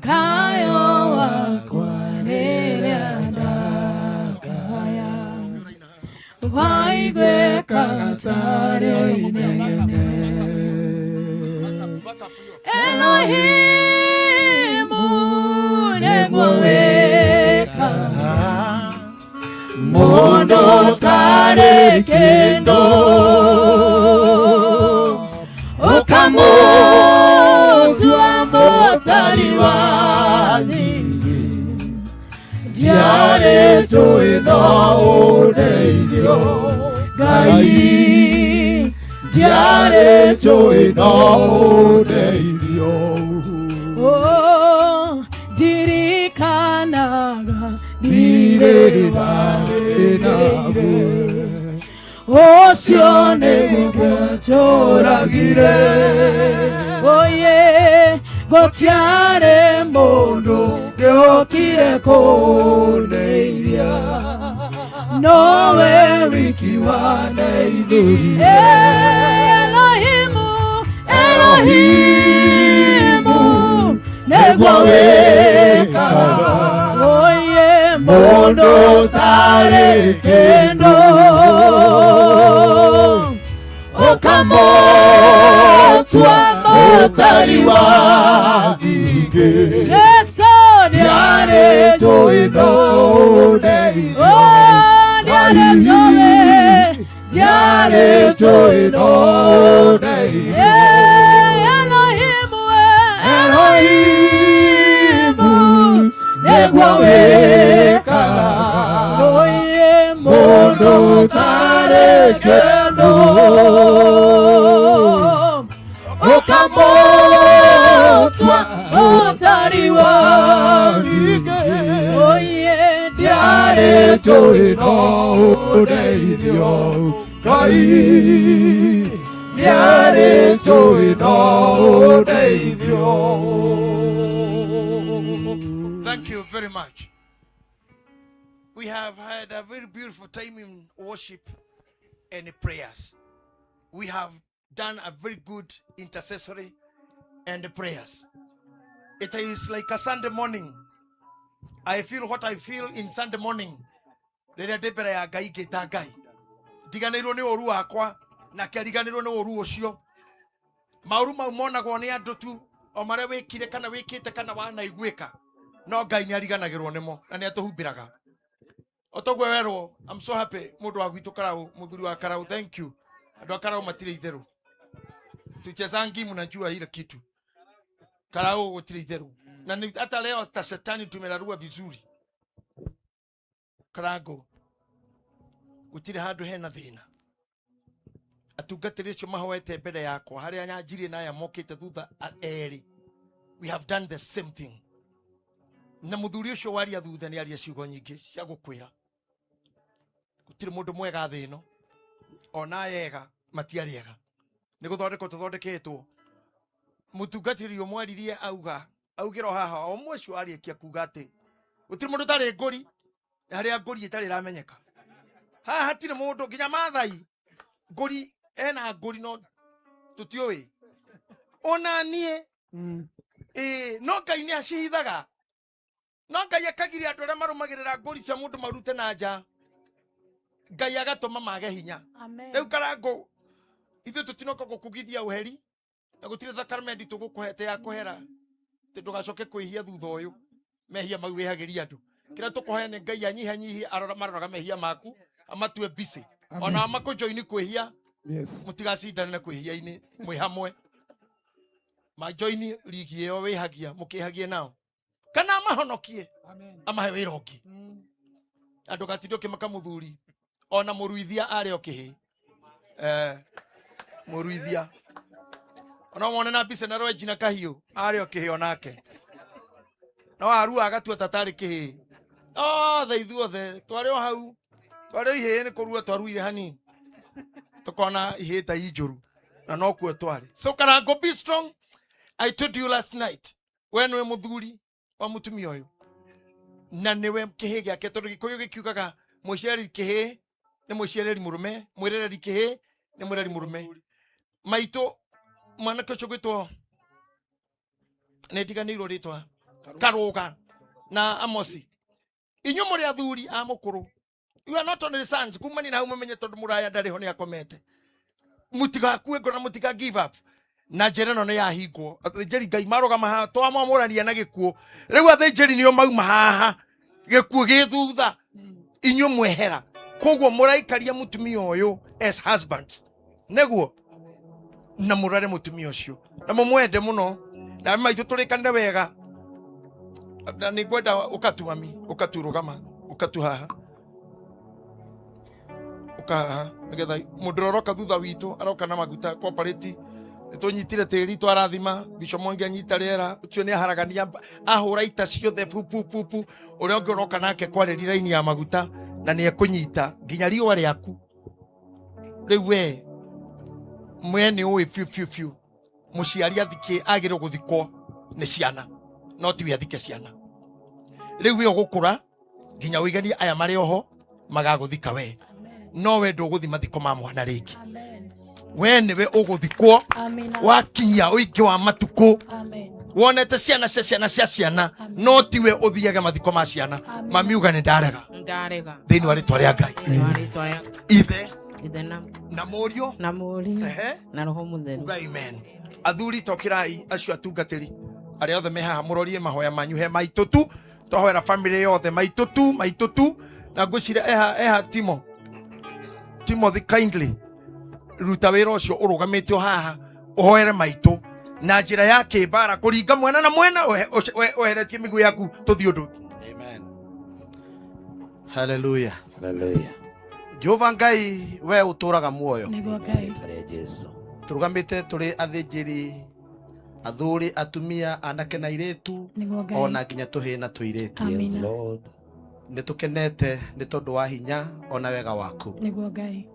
Kayo wakwa rĩrĩa ndakaya waiguĩkaga tarĩ inegene. Elohimu nĩguo wĩkaga mũndũ ũtarĩ kĩndũ ũkamũtua mũtari wa nyingĩ ndiarĩ njũĩ no ũndeithio Ngai ndiarĩ njũĩ no ũndeithio. Oh, ndirikanaga ndirĩ naguo ũcio nĩguo njũragire oye gũtiarĩ mũndũ ũngĩokire kũndeithia nowe wiki wandeithirie. Elohimu, Elohimu nĩguo wĩkaga oye mũndũ ũtarĩ kĩndũ ũkamũtua mũtari wa ingĩ. Jesu ndiarĩ njũĩ no ũndeithio. Ndiarĩ njũĩ, ndiarĩ njũĩ no ũndeithio. Elohimu, Elohimu nĩguo wĩkaga oye mũndũ ũtarĩ kĩndũ ũkamũtua mũtari wa nyingĩ oye ndiarĩ njũĩ no ũndeithio Ngai ndiarĩ njũĩ no ũndeithio. Thank you very much. We have had a very beautiful time in worship and prayers. We have done a very good intercessory and prayers. It is like a Sunday morning. I feel what I feel in Sunday morning. Rĩrĩa ndĩ mbere ya Ngai ngĩta Ngai. Ndiganĩirwo nĩ ũru wakwa nake ariganĩrwo nĩ ũru ũcio. Maũru mau monagwo nĩ andũ tu o marĩa wĩkire kana wĩkĩte kana wanaiguĩka. No Ngai nĩ ariganagĩrwo nĩmo na nĩ atũhumbĩraga. O toguo werwo, I'm so happy mũndũ wa gwitũ Karau, mũthuri wa Karau, thank you. Andũ a Karau matirĩ itherũ. Tuchezangi mnajua ile kitu. Karau gũtirĩ itherũ. Na ni hata leo ta shetani tumerarua vizuri. Karango gũtirĩ handũ hena thĩna. Atungatĩri acio mahoete mbere yakwa harĩa nyanjirie na aya mokĩte thutha erĩ. We have done the same thing. Na mũthuri ũcio waria thutha nĩ aria ciugo nyingĩ cia gũkwĩra. Gũtirĩ mũndũ mwega thĩ ĩno. Ona aya ega matiarĩ ega. Nĩ gũthondekwo tũthondeketwo. Mũtungatĩri ũmwe aririe auga augĩra o haha o ũmwe ũcio arĩkia kuga atĩ gũtirĩ mũndũ ũtarĩ ngũri na harĩa ngũri ĩtarĩ ĩramenyeka. Haha hatirĩ mũndũ nginya Maathai ngũri ena ngũri no tũtiũĩ. Ona niĩ ĩĩ no Ngai nĩ acihithaga. No Ngai akagiria andũ arĩa marũmagĩrĩra ngũri cia mũndũ marute na nja. Ngai agatũma mage hinya. Amen. Rĩu Karangũ ithuĩ tũtinoka gũkugithia ũheri na gũtirĩ thakramenti tũgũkũhete ya kũhera atĩ ndũgacoke kwĩhia thutha ũyũ mehia mau wĩhagĩria andũ. Kĩrĩa tũkũhoya nĩ Ngai anyihanyihie arora maroraga mehia maku amatue busy. Ona makũjoini kwĩhia mũtigacindane na kwĩhia-inĩ mwĩ hamwe. Majoini ligi ĩyo wĩhagia mũkĩhagie nao kana amahonokie amahe wĩra ũngĩ. Na ndũgatinde ũkĩmaka mũthuri ona mũruithia arĩ o kĩhĩ. Mũruithia ona wone na mbica na rwenji na kahiũ arĩ o kĩhĩ onake no arua agatua ta tarĩ kĩhĩ. Othe ithuothe twarĩ o hau twarĩ o ihĩĩ nĩ kũrua twaruire hanini tũkona ihĩĩ ta injũru na no kuo twarĩ. So Karango, be strong. I told you last night we nĩwe mũthuri wa mũtumia ũyũ na nĩwe kĩhĩ gĩake tondũ gĩkũyũ gĩkiugaga mũciari kĩhĩ nĩ mũciarĩri mũrũme mwĩrereri kĩhĩ nĩ mwĩreri mũrũme. Maitũ mwanake ũcio gwĩtwo nĩ ndiganĩirwo rĩtwa Karuga na Amosi. Inyuĩ mũrĩ athuri a mũkũrũ. You are not only sons. Kumani na hau mũmenye tondũ mũraya ndarĩ ho nĩ akomete. Mũtigakue ngoro na mũtiga give up. Na njĩra ĩno nĩ yahingwo. Athĩnjĩri Ngai marũgama haha twamwamũrania na gĩkuũ. Rĩu athĩnjĩri nĩo mauma haha. Gĩkuũ gĩ thutha. Inyuĩ mwehera. Koguo mũraikaria mũtumia ũyũ as husbands. Nĩguo na mũrore mũtumia ũcio na mũmwende mũno na maitũ tũrĩkanĩre wega na nĩ ngwenda ũkatu mami ũkatu rũgama ũkatu haha ũka haha nĩgetha mũndũ ũrĩa ũroka thutha witũ aroka na maguta cooperative nĩtũnyitire tĩri twarathima Bishop Mwangi anyita rĩera ũcio nĩ aharagania ahũra ita ciothe pu pu pu pu ũrĩa ũngĩ ũroka nake kwarĩria raini ya maguta na nĩ ekũnyita nginya riũa rĩaku rĩu we mwe nĩ ũĩ biũ biũ biũ mũciari athikĩ agĩrĩirwo gũthikwo nĩ ciana no tiwe athike ciana rĩu we ũgũkũra nginya ũiganie aya marĩ oho magagũthika we no we ndũgũthi mathiko ma mwana rĩngĩ we nĩwe ũgũthikwo wakinyia ũingĩ wa matukũ wonete ciana cia ciana cia ciana no tiwe ũthiage mathiko ma ciana mami uga nĩ ndarega Ndarega. thĩinĩ wa rĩtwa rĩa ngai Thĩinĩ wa rĩtwa rĩa ithe Ithe na na mũriũ na Mũriũ ehe na Roho Mũtheru. uga amen athuri tokirai acio atungatĩri arĩa othe me haha mũrorie mahoya manyu he maitũ tu twahoera family yothe maitũ tu maitũ tu na ngwĩciria eha eha timo timothy kindly ruta wĩra ũcio ũrũgamĩte o haha ũhoere maitũ na njĩra ya kĩmbara kũringa mwena na mwena ũheretie mĩguu yaku tũthiĩ ũndũ Amen. Hallelujah. Hallelujah. Jehova Ngai we ũtũraga muoyo Nĩguo Ngai. Rĩtwa rĩa Jesu. tũrũgamĩte tũrĩ athĩnjĩri athuri atumia anake na airĩtu Nĩguo Ngai. ona nginya tũhĩĩ na tũirĩtu Yes, Amina. Lord. nĩ tũkenete nĩ tondũ wa hinya ona wega waku Nĩguo Ngai.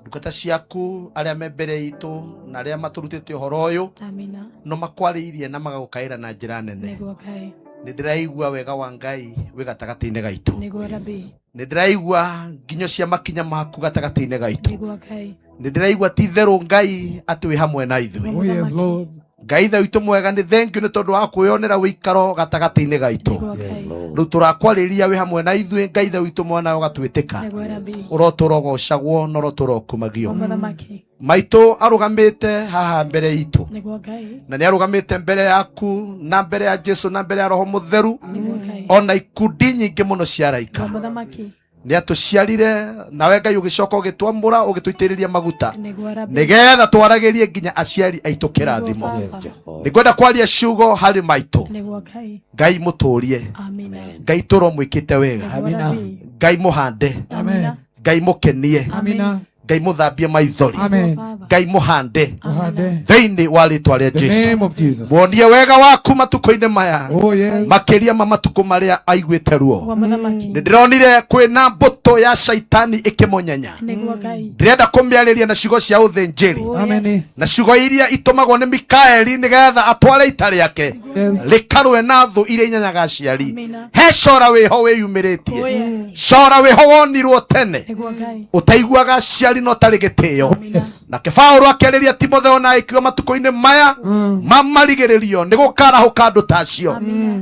ndungata ciaku arĩa me mbere itũ na arĩa matũrutĩte ũhoro ũyũ Amina. no makwarĩirie na magagũkaĩra na njĩra nene Nĩguo Ngai. nĩ ndĩraigua wega wa Ngai wĩ gatagatĩ-inĩ gaitũ Nĩguo Rabi. nĩ ndĩraigua nginyo cia makinya maku gatagatĩ-inĩ gaitũ Nĩguo Ngai. nĩ ndĩraigua ti itherũ Ngai atĩ wĩ hamwe na ithuĩ Oh, yes, Lord. Ngai ithe witũ mwega nĩ thengiũ nĩ tondũ wa kwĩyonera wĩikaro gatagatĩ-inĩ gaitũ Nĩguo Yes, Ngai. Lord. rĩu tũrakwarĩria wĩ hamwe na ithuĩ Ngai ithe witũ mwana ũgatwĩtĩka Nĩguo Rabi. ũrotũra ũgocagwo na ũrotũra ũkumagio Mũthamaki. maitũ arũgamĩte haha mbere itũ Nĩguo Ngai. na nĩ arũgamĩte mbere yaku na mbere ya Jesu na mbere ya Roho Mũtheru Nĩguo Ngai. ona ikundi nyingĩ mũno cia araika Mũthamaki. nĩ atũciarire nawe Ngai ũgĩcoka ũgĩtwamũra ũgĩtũitĩrĩria maguta Nĩguo Rabi. nĩgetha twaragĩrie nginya aciari aitũ kĩrathimo Yes, Jehovah. nĩ ngwenda kwaria ciugo harĩ maitũ Nĩguo Ngai. Ngai mũtũrie Amina. Ngai tũro mwĩkĩte wega Nĩguo Amina. Rabi. Ngai mũhande Amen. Ngai mũkenie Amina. Ngai mũthambie maithori Amen. Baba. Ngai mũhande Muhande. thĩinĩ wa rĩtwa rĩa The Jesu name of Jesus. muonie wega waku matukũ-inĩ maya Oh, yes. makĩria ma matukũ marĩa aiguĩte ruo Nĩguo Mũthamaki. nĩ ndĩronire kwĩna mbũtũ ya caitani ĩkĩmũnyenya Nĩguo Ngai. ndĩrenda kũmĩarĩria na ciugo cia ũthĩnjĩri Oh, Amen. yes. na ciugo iria itũmagwo nĩ Mikaeli nĩgetha atware ita rĩake Yes. rĩkarũe na thũ iria inyanyaga aciari Amina. he cora wĩho Oh, wĩyumĩrĩtie yes. cora wĩho wonirwo tene Nĩguo Ngai. ũtaiguaga aciari no tarĩ gĩtĩo Amina. Yes. nake Paũlũ akĩarĩria Timotheo na agĩkiuga matukũ-inĩ maya mamarigĩrĩrio nĩ gũkarahũka andũ ta acio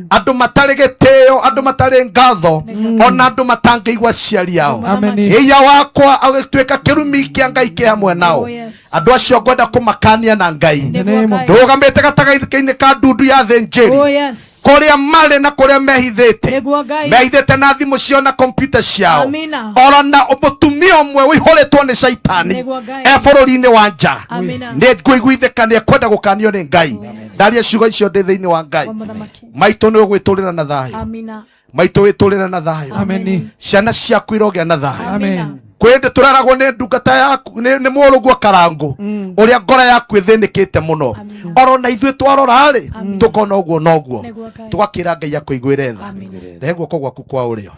andũ matarĩ gĩtĩo andũ matarĩ ngatho ona andũ matangĩigua aciari ao Amen. ĩia wakwa agĩtuĩka kĩrumi kĩa Ngai kĩ hamwe nao Oh, yes. andũ acio ngwenda kũmakania na Ngai The Nĩguo name of Ngai. ndũgamĩte gatagatĩ-inĩ ka ndundu ya thĩnjĩri Oh, yes. kũrĩa marĩ na kũrĩa mehithĩte Nĩguo Ngai. mehithĩte na thimũ ciao na kompiuta ciao Amina. orona mũtumia ũmwe ũihũrĩtwo nĩ caitani Nĩguo Ngai. e bũrũri-inĩ wa nja Amina. nĩ ngũiguithĩka nĩ ekwenda gũkanio nĩ Ngai ndaria ciugo icio ndĩ thĩinĩ wa Ngai Wa Mũthamaki. maitũ nĩ ũgwĩtũrĩra na thayũ Amina. maitũ wĩtũrĩre na thayũ Amen. ciana ciaku irogĩa na thayũ Amen. kwĩ tũreragwo nĩ ndungata yaku nĩ mũrũguo karangũ ũrĩa ngoro yaku ĩthĩnĩkĩte mũno orona ithuĩ twarora-rĩ tũkona ũguo noguo Nĩguo Ngai. tũgakĩra Ngai akũiguĩre tha Amina. rehe guoko gwaku kwa ũrĩo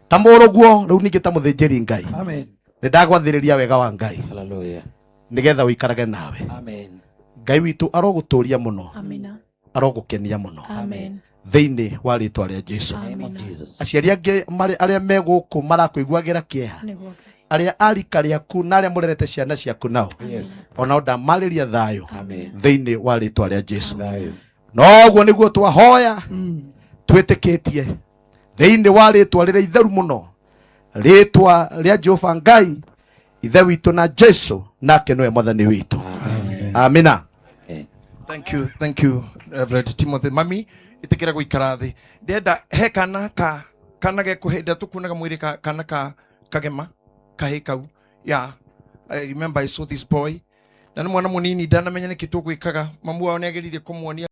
ta mũrũguo rĩu ningĩ ta mũthĩnjĩri Ngai Amen. nĩ ndagwathĩrĩria wega wa Ngai Hallelujah. nĩgetha ũikarage nawe Amen. Ngai witũ arogũtũria mũno Amina. arogũkenia mũno Amen. thĩinĩ wa rĩtwa rĩa Jesu Name of Amina. Jesus. aciari angĩ arĩa me gũkũ marakũiguagĩra kĩeha Nĩguo Ngai. arĩa a rika rĩaku na arĩa mũrerete ciana ciaku nao Yes. onao ndamarĩria thayũ Amen. thĩinĩ wa rĩtwa rĩa Jesu Thayo. noguo nĩguo twahoya Twĩtĩkĩtie thĩinĩ wa rĩtwa rĩrĩa itheru mũno, rĩtwa rĩa Jehova Ngai Ithe witũ na Jesu nake nĩwe Mwathani witũ. Amina. Thank you, thank you, Reverend Timothy. Mami, itikira guikara thi. Ndenda he kana ka kana gekuhinda tukunaga mwiri ka kana ka kagema kahi kau. Yeah, I remember I saw this boy. Na nĩ mwana mũnini, ndanamenya nĩkĩ tũgwĩkaga. Mamu wao nĩageririe kũmuonia.